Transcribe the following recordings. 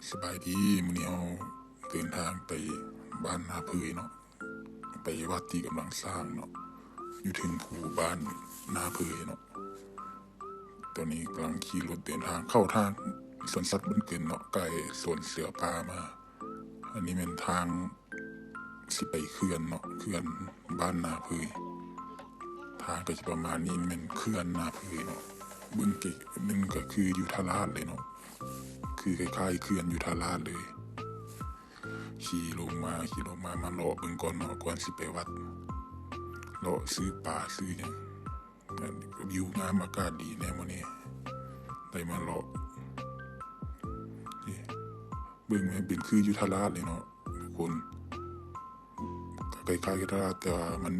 ສະບາຍດີ ມື້ນີ້ເຮົາເດີນທາງໄປບ້ານນາເພີຍເນາະ ໄປວັດທີ່ກຳລັງສ້າງເນາະ ຢູ່ເທິງພູບ້ານນາເພີຍເນາະ. ຕອນນີ້ກຳລັງຂີ່ລົດເດີນທາງເຂົ້າທາງສວນສັດບ້ານເກີນເນາະ ໃກ້ສວນເສືອປ່າມາ. ອັນນີ້ແມ່ນທາງຊິໄປເຂື່ອນເນາະ ເຂື່ອນບ້ານນາເພີຍ. ທາງກໍຊິປະມານນີ້ ແມ່ນເຂື່ອນນາເພີຍເນາະ. ເບິ່ງເກະໜຶ່ງກໍຄືຢູ່ທ່າລາດເລີຍເນາະ ຄືຄ້າຍໆເຂື່ອນຢູ່ທ່າລາດເລີຍ. ຂີ່ລົງມາ ຂີ່ລົງມາ ມາເລາະເບິ່ງກ່ອນເນາະ ກ່ອນຊິໄປວັດ ເລາະຊື້ປາຊື້ຫຍັງ. ວິວງາມ ອາກາດດີແດ່ມື້ນີ້ ໄດ້ມາເລາະ. ເບິ່ງແມ່ນເປັນຄືຢູ່ທ່າລາດເລີຍເນາະທຸກຄົນ ກໍຄ້າຍໆກັບທ່າລາດ ແຕ່ວ່າມັນ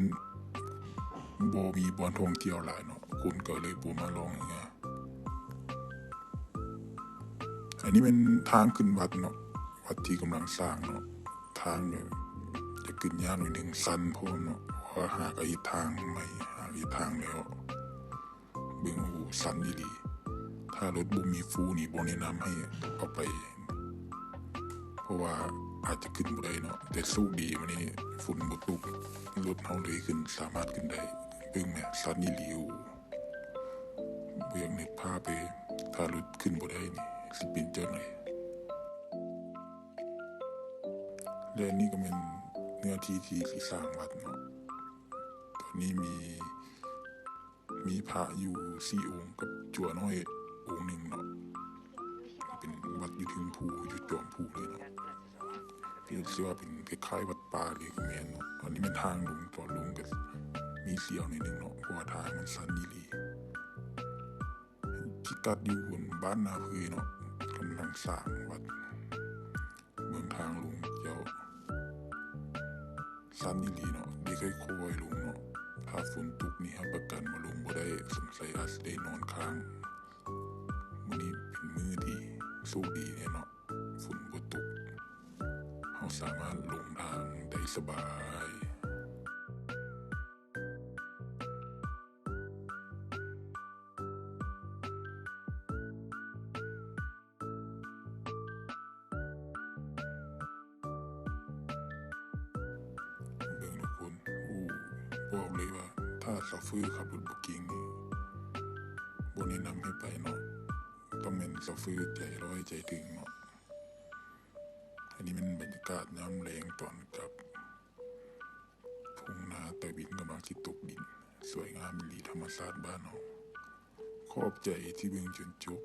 ບໍ່ມີບ່ອນທ່ອງທ່ຽວຫຼາຍເນາະ ຄົນກໍເລີຍບໍ່ມາລ່ອງເຮືອ. ອັນນີ້ແມ່ນທາງຂຶ້ນວັດເນາະ ວັດທີ່ກຳລັງສ້າງເນາະ. ທາງກໍຈະຂຶ້ນຍາກໜ້ອຍໜຶ່ງ ຊັນພ້ອມເນາະ ເພາະວ່າຫາກໍເຮັດທາງໃໝ່ ຫາເຮັດທາງແລ້ວ. ເບິ່ງ ໂອ້ ຊັນອີ່ຫຼີ. ຖ້າລົດບໍ່ມີຟູນີ້ ບໍ່ແນະນຳໃຫ້ເອົາໄປ ເພາະວ່າອາດຈະຂຶ້ນບໍ່ໄດ້ເນາະ. ແຕ່ໂຊກດີມື້ນີ້ຝົນບໍ່ຕົກ ລົດເຮົາເລີຍຂຶ້ນ ສາມາດຂຶ້ນໄດ້. ເບິ່ງແມ້ ຊັນອີ່ຫຼີ. ໂອ້ ບໍ່ຢາກນຶກພາບເລີຍ ຖ້າລົດຂຶ້ນບໍ່ໄດ້ນີ້ ຊິເປັນຈັ່ງໃດ. ແລະ ນີ້ກໍແມ່ນເນື້ອທີ່ທີ່ຊິສ້າງວັດເນາະ. ຕອນນີ້ມີ ມີພະຢູ່ສີ່ອົງກັບຈົວນ້ອຍອົງໜຶ່ງເນາະ. ເປັນວັດຢູ່ເທິງພູ ຢູ່ຈອມພູເລີຍເນາະ. ເປັນ ຊິວ່າເປັນຄ້າຍໆວັດປ່າເລີຍກໍແມ່ນເນາະ. ອັນນີ້ແມ່ນທາງລົງ ຕອນລົງກໍມີສ່ຽວໜ້ອຍໜຶ່ງເນາະ ເພາະວ່າທາງມັນຊັນອີ່ຫຼີ. ພິກັດຢູ່ບົນບ້ານນາເພີຍເນາະ ກຳລັງສ້າງວັດ. ເບິ່ງທາງລົງເຈົ້າ ຊັນອີ່ຫຼີເນາະ ໄດ້ຄ່ອຍໆລົງເນາະ. ຖ້າຝົນຕົກນີ້ຮັບປະກັນວ່າລົງບໍ່ໄດ້ ສົງໄສອາດຊິໄດ້ນອນຄ້າງ. ມື້ນີ້ເປັນມື້ທີ່ໂຊກດີແດ່ເນາະ ຝົນບໍ່ຕົກ ເຮົາສາມາດລົງທາງໄດ້ສະບາຍ. ເບິ່ງທຸກຄົນ ໂອ້ ບອກເລີຍວ່າ ຖ້າຊອເຟີຂັບລົດບໍ່ເກັ່ງນີ້ ບໍ່ແນະນຳໃຫ້ໄປເນາະ. ຕ້ອງແມ່ນຊອເຟີໃຈຮ້ອຍໃຈເຖິງເນາະ. ອັນນີ້ແມ່ນບັນຍາກາດຍາມແລງຕອນກັບ ທົ່ງນາຕາວິນກຳລັງຊິຕົກດິນ ສວຍງາມອີ່ຫຼີ ທຳມະຊາດບ້ານເຮົາ. ຂອບໃຈທີ່ເບິ່ງຈົນຈົບ.